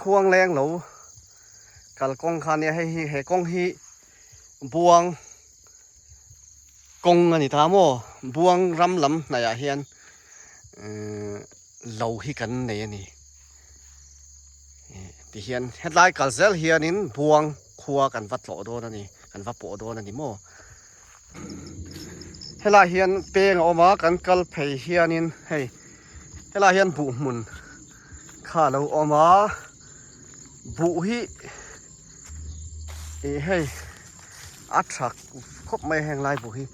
Khuang leng lo kalkawng kha nia hei hi he kawng hi buang kawng a ni ta maw buang ram lam hnaih ah hian lo hi kan nei a ni ti hian hetlai kal zel hianin buang khua kan va tlawh dawn a ni kan va pawh dawn a ni maw helai hian peng a awm a kan kal phei hianin hei helai hian buh hmun kha a lo awm a buh hi ih hei a tha khawp mai a heng lai buh hi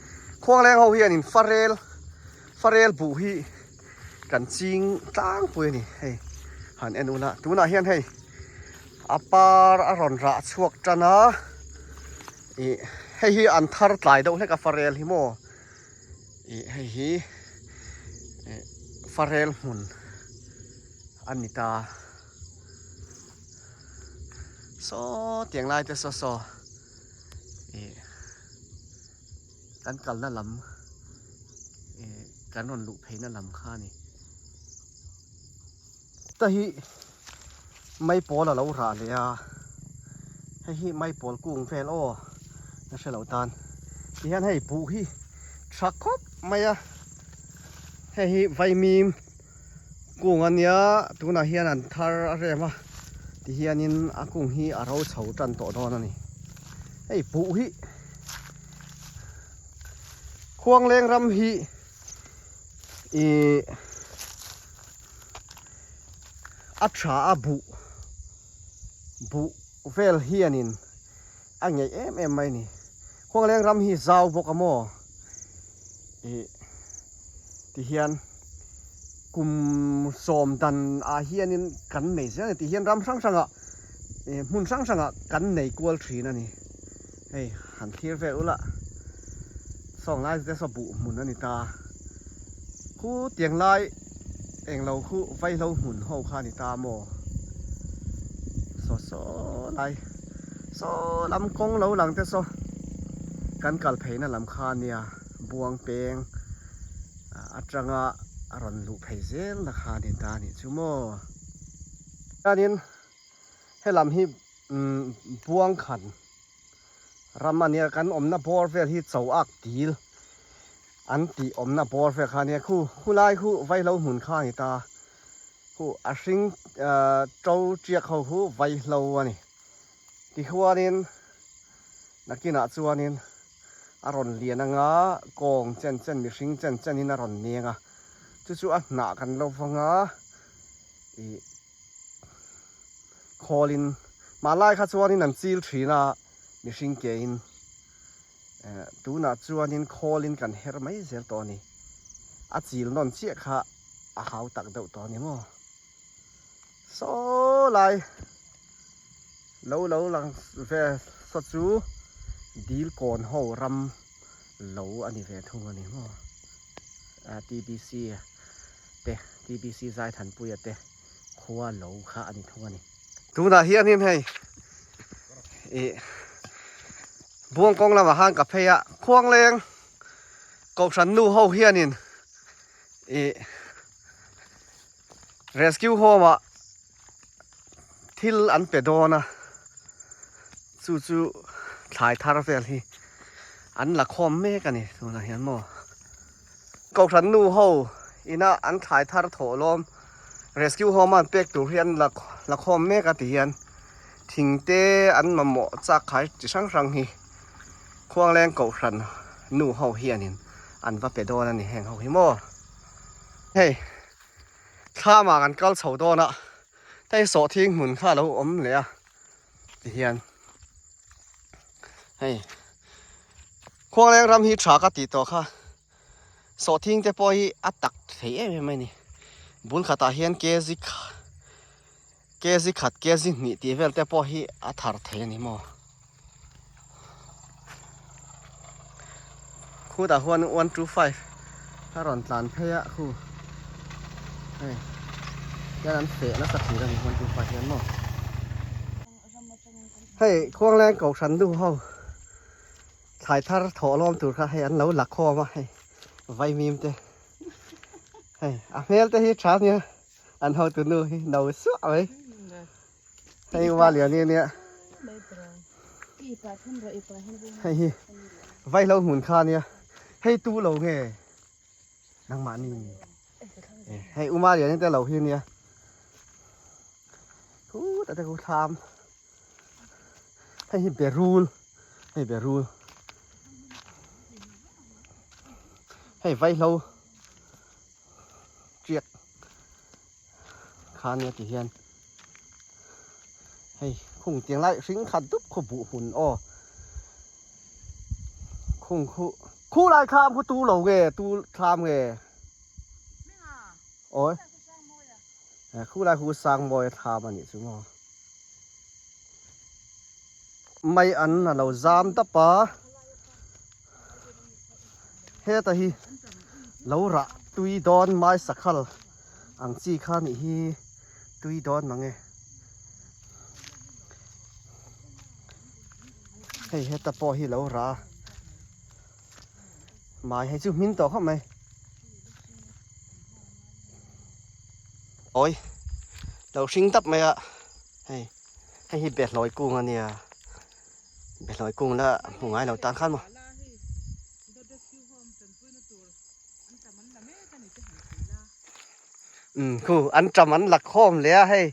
khuangleng ho hianin farel farel buh hi kan ching tlangpui a ni hei han en ula tunah hian hei a par a rawn rah chhuak tan a ih hei hi an thar tlai deuh hlek a farel hi maw ih hei hi ih farel hmun a ni ta saw tiang lai te saw saw ih kan kalna lam ih kan rawn luh pheina lam kha a ni ta hi maipawl a lo rah leh a hei hi maipawl kung vel aw ka hre lo tan tihian hei buh hi tha khawp mai a hei hi vaimim kung a nia tunah hian an thar a rem a tihianin a kung hi a ro chho tan tawh dawn a ni hei buh hi khuangleng ram hi ih a tha a buh buh vel hianin a ngeih em em mai a ni khuangleng ram hi zau bawk a maw ih tihian kum sawm dan ah hianin kan nei zel a ni tihian ram hrang hrangah ih hmun hrang hrangah kan nei kual thin a ni hei han thlir vel ula sawng lai te saw buh hmun a ni ta khu tiang lai englo khu vaihlo hmun ho kha a ni ta maw saw saw lai saw lam kawng lo lang te saw kan kal pheina lam kha a nia buang peng atanga a rawn luh phei zel na kha a ni ta a nih chu maw chuanin helam hi buang khan ram a nia kan awmna bawr vel hi cho ak dil an tih awmna bawr vel kha a nia khu khulai khu vaihlo hmun kha a ni ta khu a hring to tiak ho khu vaihlo a ni tichuanin nakinah chuanin a rawn lian anga kawng chen chen mihring chen chenin a rawn neng a chu chu a hnah kan lo vang a ih Khawlin hmanlai kha chuanin an chil thin a, mihring kein tunah chuanin khawlin kan her mai zel tawh a ni. A chil nawn chiah kha a hau tak deuh tawh a ni maw. Saw lai lo lo lang ve saw chu dil kawn ho ram lo a ni ve thung a ni maw. TBC te TBC Zaithanpuia te khua lo kha a ni thung a ni. Tunah hianin hei ih Buangkawng lamah khan ka phei a, Khuangleng Kohhran nu ho hianin ih Rescue Home ah thil an pe dawn a, chu chu thlai thar vel hi an la khawm mek a ni tunah hian maw. Kohhran nu ho ina an thlai thar thawh lawm rescue home a an pek tur hi an la la khawm mek a ti hian thing te an mamawh chak khai chi hrang hrang hi Khuangleng Kohhran nu ho hianin an va pe dawn a ni heng ho hi maw. Hei thlam ah kan kal chho dawn a hei sawhthing hmun kha a lo awm leh a ti hian hei Khuangleng ram hi tha ka tih tawh kha sawhthing te pawh hi a tak thei em em mai a ni bul khatah hian kg kg khat kg hnih tih vel te pawh hi a thar thei a ni maw khutah huan 125 a rawn tlan phei a khu hei hian an feh nasa thin a ni 125 hian maw hei Khuangleng Kohhran nu ho Thlai thar thawh lawm tur kha hei an lo la khawm a hei vaimim te hei a hmel te hi tha nia an hotu nu hi no suah mai. Hei wa lian i nia. Hei hi vaihlo hmun kha nia. Hei tu lo nge nangmah ni ni. Hei uma lian te lo hi nia. Khu ta te khu thlam. Hei hi berul. Hei berul. Hei vaihlo tiak kha nia ti hian hei khung tiang lai hring khat dup khu buh hmun aw khung khu khu lai thlam khu tu lo nge tu thlam nge oi khu lai khu sang mawi thlam a nih chu maw mai an a lo zam tap a heta hi lo rah tui dawn mai sakhal ang chi kha nih hi tui dawn mang e hei heta pawh hi lo rah a mai hei chu hmin tawh khawp mai awi lo hring tap mai a hei hei hi behlawi kung a nia behlawi kung la hmu ngai lo tan khan maw. Umm khu an tam an la khawm leh a hei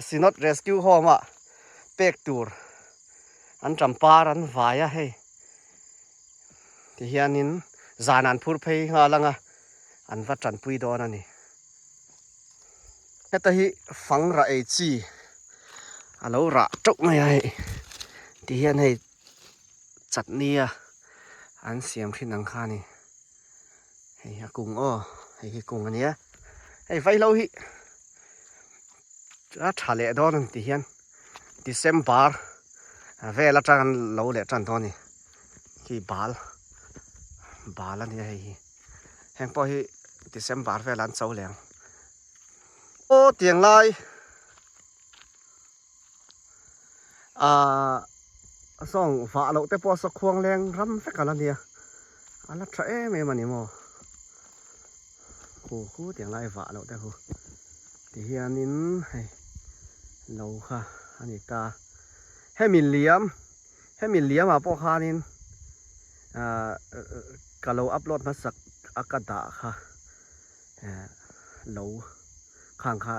Synod Rescue Home ah pek tur an tam par an vai a hei tihianin zan an phur phei nghal ang a an va tanpui dawn a ni. Heta hi fang rah ei chi a lo rah teuh mai a hei tihian hei chutney a an siam thin ang kha a ni hei a kung aw hei hi kung a nia hei vaihlo hi a tha leh dawn a ni tihian December vel atang an lo leh tan dawn a ni khi bal bal a nia hei hi heng pawh hi December velah an cho leh ang aw tiang lai. Ahh sawng vah loh te pawh saw khuang leng ram vek ala nia a la tha em em a ni maw khu khu tiang lai vah loh te hu ti hianin hei lo kha a ni ta hemi liam hemi liam ah pawh khanin ahh ka lo upload hmasak a ka dah kha lo khang kha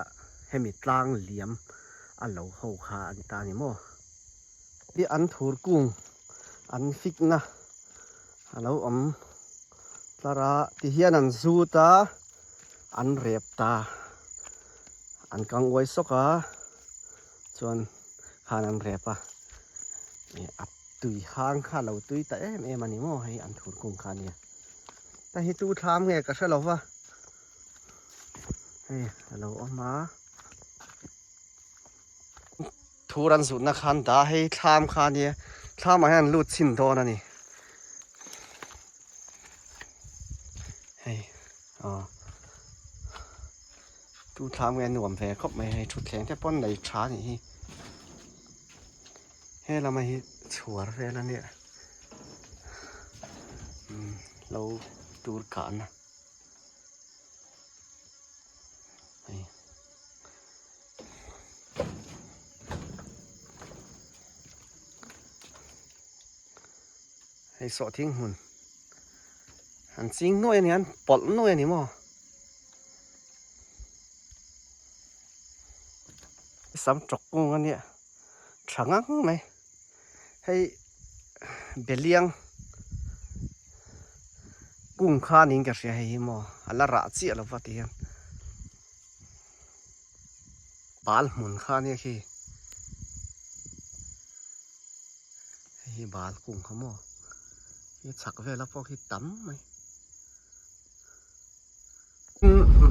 hemi tlang liam a lo ho kha a ni ta a ni maw? Hi an thur kung an fik na a lo awm tlar a ti hian an zut a an rep ta an kang uai sawk a chuan khan an rep a ih a tui hang kha a lo tui ta em em a ni maw hei an thur kung kha a nia. Hei hi tu thlam nge ka hre lo va hei a lo awm a thur an zutna khan dah hei thlam kha a nia thlam ah hian an lut chhin dawn a ni hei aw tu thlam nge nuam ve khawp mai hei thutthleng te pawn nei tha a nih hi he lama hi chhuar vel a nia. Lo tur kahna hei hei sawhthing hmun an ching nuai a ni an pawlh nuai a ni maw sam tawk kung a nia tha ngang mai. Hei beliang kung kha niin ka hria hei hi maw a la rah chiah lo va ti hian bal hmun kha ania khi hei hi bal kung kha maw hi chhak vela pawh khi tam mai.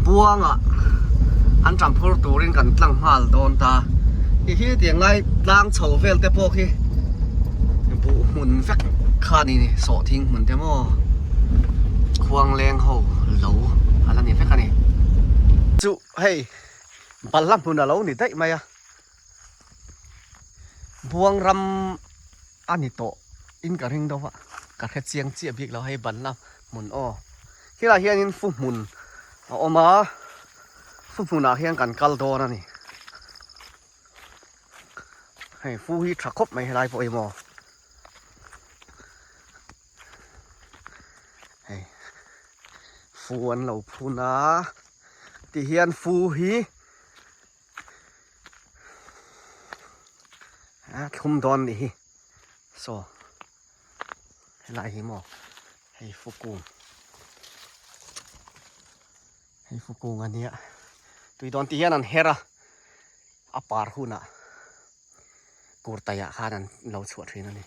Buangah an ṭam phur turin kan tlang nghal dawn ta. Hei hi tiang lai tlang chho vel te pawh khi buh hmun vek kha a ni ni sawhthing hmun te maw khuang leng ho lo a la ni vek a ni. Chu hei balhla hmun a lo ni daih mai a, buang ram a ni tawh in ka ring deuh a ka hre chiang chiah bik lo hei banna hmun aw khilaiah hianin fu hmun a awm a fu hmunah hian kan kal dawn a ni. Hei fu hi tha khawp mai helai pawh hi maw. Hei fu an lo phun a ti hian fu hi a thlum dawn nih hi saw helai hi maw hei fu kung hei fu kung a nia tui dawn tih hian an her a a par hunah kurtaiah khan an lo chhuah thin a ni.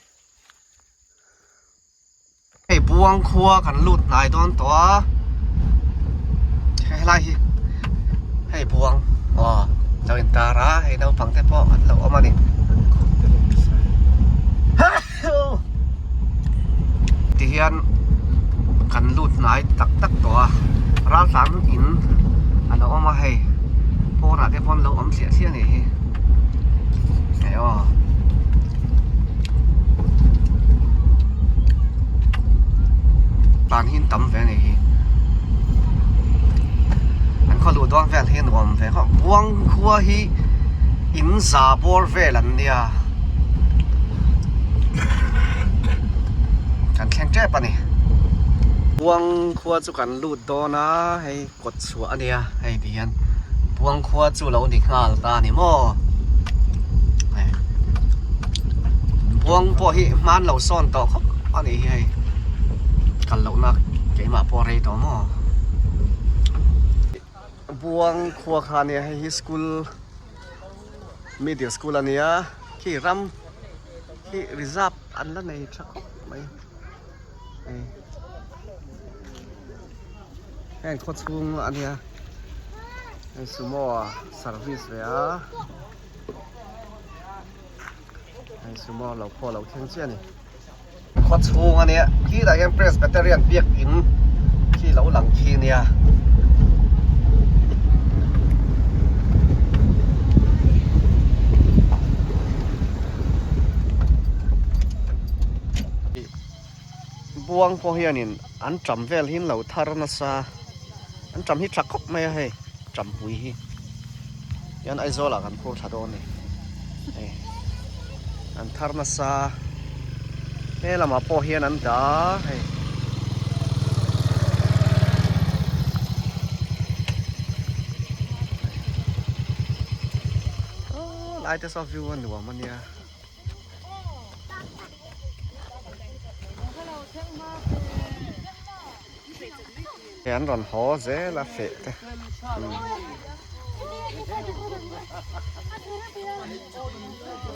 Hei buang khua kan lut hnai dawn tawh a hei helai hi hei buang aw lo in tar a hei naupang te pawh an lo awm a ni tihian kan lut hnai tak tak tawh a raltlan in a lo awm a hei pawnah te pawh an lo awm thliah thliah a nih hi hei aw. Tan hi an tam ve a nih hi an khaw luh dawn vel hi a nuam ve khawp buang khua hi in za bawr vel an nia kan thleng tep a ni buang khua chu kan lut dawn a hei kawt chhuah a nia hei ti hian buang khua chu lo ni nghal ta a ni maw buang pawh hi hman lo sawn tawh khawp a nih hi hei kal lohna keimah pawh a rei tawh maw buang khua kha a nia hei hi school middle school a nia khi ram khi reserve an la nei tha khawp mai hei heng khaw chhung a nia hei sumo a service ve a hei sumo lo pawh lo thleng chiah a ni khaw chhung a nia khilaiah hian presbyterian biakin khi lo lang khi a nia. Buang pawh hianin an ṭam vel hi an lo thar nasa an ṭam hi ṭha khawp mai a hei ṭampui hi hian Aizawl ah kan phur thla dawn a ni hei an thar nasa he lamah pawh hian an dah hei. Lai te saw view a nuam a nia. An rawn haw zel a feh te.